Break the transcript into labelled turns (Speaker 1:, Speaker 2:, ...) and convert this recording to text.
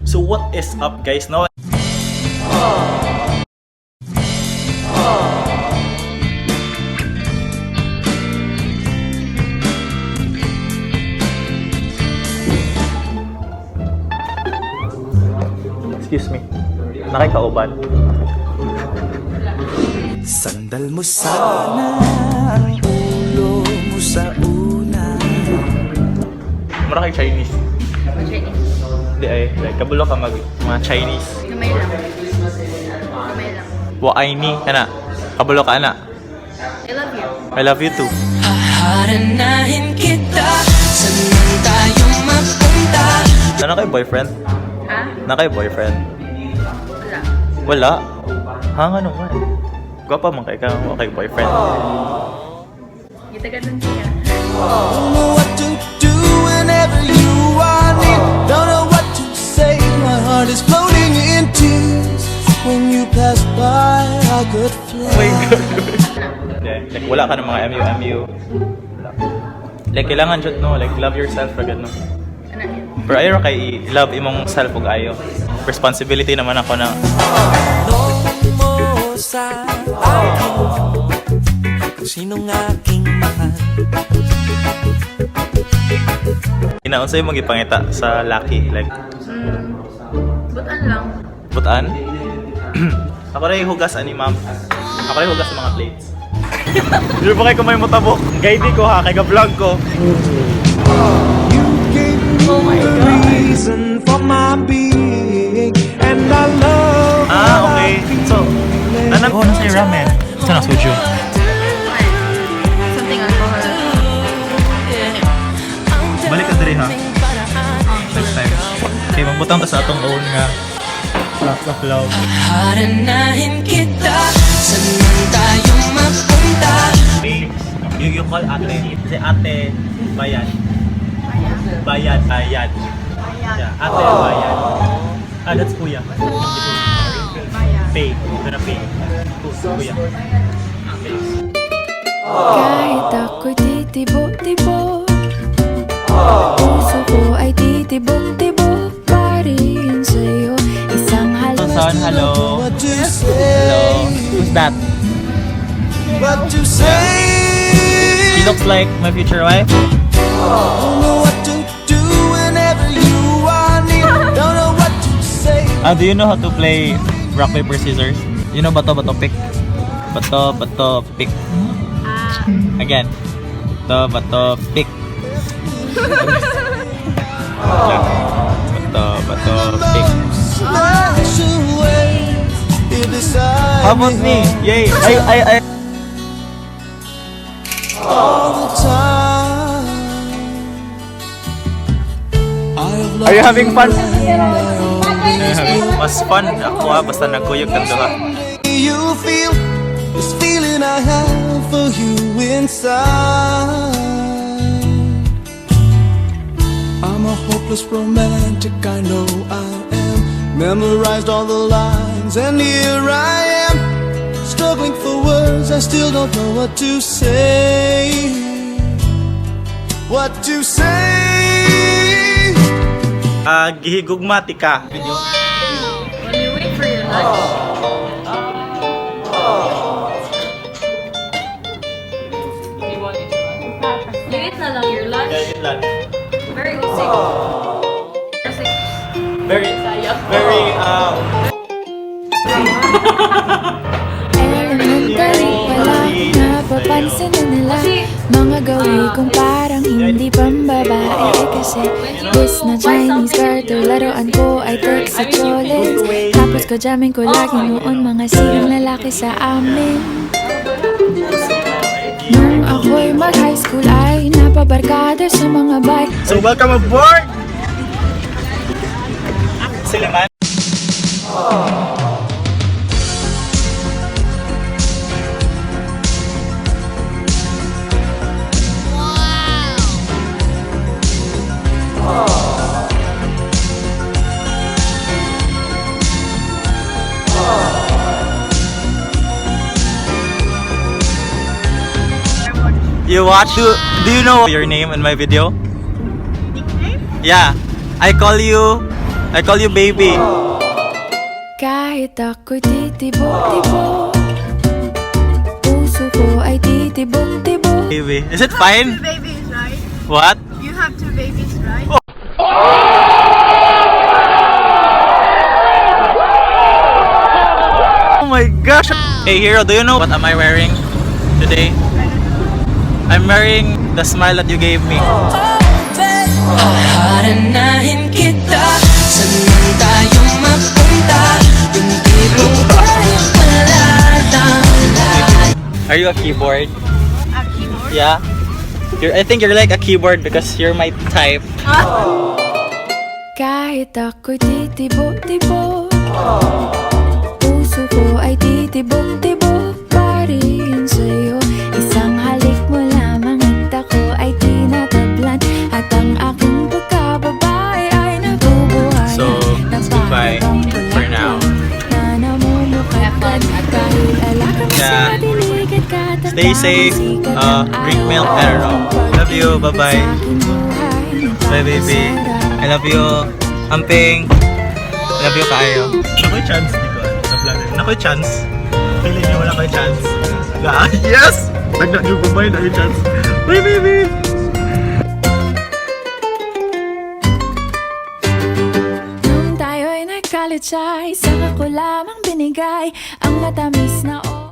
Speaker 1: So what is up, guys, no? Excuse me. Nakikauban.
Speaker 2: Sandal mo sana ang ulo mo sa una.
Speaker 1: Mura kay Chinese.
Speaker 3: Chinese.
Speaker 1: Di ay, like, kabulo ka mag mga Chinese.
Speaker 3: Gamay lang. Gamay lang.
Speaker 1: Wa ay ni, kana. Kabulo ka ana.
Speaker 3: I love you.
Speaker 1: I love you too.
Speaker 4: Haharanahin kita. Saan man tayo mapunta.
Speaker 1: Ano kay boyfriend?
Speaker 3: Ha?
Speaker 1: Na kay boyfriend?
Speaker 3: Wala.
Speaker 1: Wala. Ha, nga naman. Gwapa man kay ka, wa kay boyfriend.
Speaker 3: Gitagalan siya.
Speaker 2: Don't know what to do whenever you are near. Don't know what to say. My heart is floating in tears. When you pass by, I could
Speaker 1: Oh my
Speaker 2: fly.
Speaker 1: God. Hindi, like wala ka ng mga MU, MU. Wala. Like kailangan jud, no, like love yourself ra gud, no.
Speaker 3: Ano yun?
Speaker 1: Pero ayaw ra kay love imong self ug ayo. Responsibility naman ako na
Speaker 2: Tanong mo sa akin kung sinong aking mahal.
Speaker 1: Ina, unsay imong gipangita sa laki, like
Speaker 3: Butan lang.
Speaker 1: Butan? Ako rin hugas ani, ma'am. Ako rin hugas sa mga plates. Hindi ba kayo kumay motabok? Guide ko ha, kay ga-vlog ko.
Speaker 2: You gave me
Speaker 3: Oh my
Speaker 2: the
Speaker 3: God.
Speaker 2: reason for my being, and I love
Speaker 1: Ah, okay. So, nanang oh, nasa yung ramen. Saan ang soju?
Speaker 3: Something alcohol.
Speaker 1: Balik ka diri ha. Next time. Okay, magbutang ta sa atong own nga fluff of love.
Speaker 4: Haranahin kita. Saan man tayo mapunta.
Speaker 1: You call ate. Kasi ate, bayad. Bayad, bayad. Yeah, ate, bayad. Ah, that's kuya. Pay. Gonna pay. Kuya. Okay.
Speaker 5: Kahit ako'y titibo-tibo, puso ko ay titibok-tibok pa rin sa'yo. Isang
Speaker 1: Son, hello.
Speaker 2: What to say?
Speaker 1: Hello. Who's that?
Speaker 2: What to say?
Speaker 1: She looks like my future wife.
Speaker 2: Don't know what to do whenever you are near. Don't know what to say.
Speaker 1: Ah, do you know how to play rock paper scissors? You know bato bato pick. Bato bato pick. Again. Bato bato pick. Yeah. Bato bato pick.
Speaker 2: Special way you decide
Speaker 1: How about me? Yay! Ay ay ay.
Speaker 2: All the time. I have
Speaker 1: Are you having fun?
Speaker 2: loved you and I always
Speaker 1: Mas fun ako ah, basta nagkuyog kang duha..
Speaker 2: You feel this feeling I have for you inside. I'm a hopeless romantic, I know I am. Memorized all the lines, and here I am. Struggling for words, I still don't know what to say. What to say?
Speaker 1: Ah, gihigugma tika. Video.
Speaker 3: While you wait for your lunch. You eat na lang your lunch.
Speaker 1: Yeah, yun lang.
Speaker 3: Very usik. Usik.
Speaker 1: Very,
Speaker 3: Sayang.
Speaker 1: very.
Speaker 5: Elementary pala, napapansin na nila mga gawi kong parang hindi pambabae. Kasi this na Chinese garter, laruan ko ay text sa cholens. Tapos kajamin ko lagi noon mga sigang lalaki sa amin. Nung ako'y mag-high school ay napabarkada sa mga bike.
Speaker 1: So welcome aboard! Sila man. You watch? Do you know your name in my video? Nickname? Yeah. I call you I call you baby.
Speaker 5: Kahit ako'y titibok-tibok, puso ko ay titibok-tibok.
Speaker 1: Baby. Is it fine?
Speaker 3: Two babies, right?
Speaker 1: What?
Speaker 3: You have two babies, right?
Speaker 1: Oh my gosh! Hey Hero, do you know what am I wearing today? I'm wearing the smile that you gave me.
Speaker 4: Haharanahin kita. Saan man tayo mapunta, yung tipong tayo wala nang
Speaker 1: Are you a keyboard?
Speaker 3: A keyboard?
Speaker 1: Yeah. I think you're like a keyboard because you're my type.
Speaker 5: Kahit ako'y titibok-tibok, puso ko ay titibok-tibok pa rin sa'yo. Isang halik mo lamang at ako ay tinatablan, at ang aking pagkababae ay nabubuhayan.
Speaker 1: So,
Speaker 5: Na
Speaker 1: goodbye
Speaker 5: parang
Speaker 1: for now.
Speaker 5: na namumukadkad dahil alaka mo sa madilig at katatanging
Speaker 1: Stay safe.
Speaker 5: sikat ng
Speaker 1: Drink milk. I don't know. Love you. Bye-bye.
Speaker 5: Sa aking buhay,
Speaker 1: Bye, baby. I love you. Amping. Love you kaayo. Nakoy chance, di ko sa vlogger. Nakoy chance. Feeling niyo wala koy chance. Na, yes! Nagna yung bye na chance. Bye, baby!
Speaker 5: Nung tayo'y nag-college ay saka ko lamang binigay ang matamis na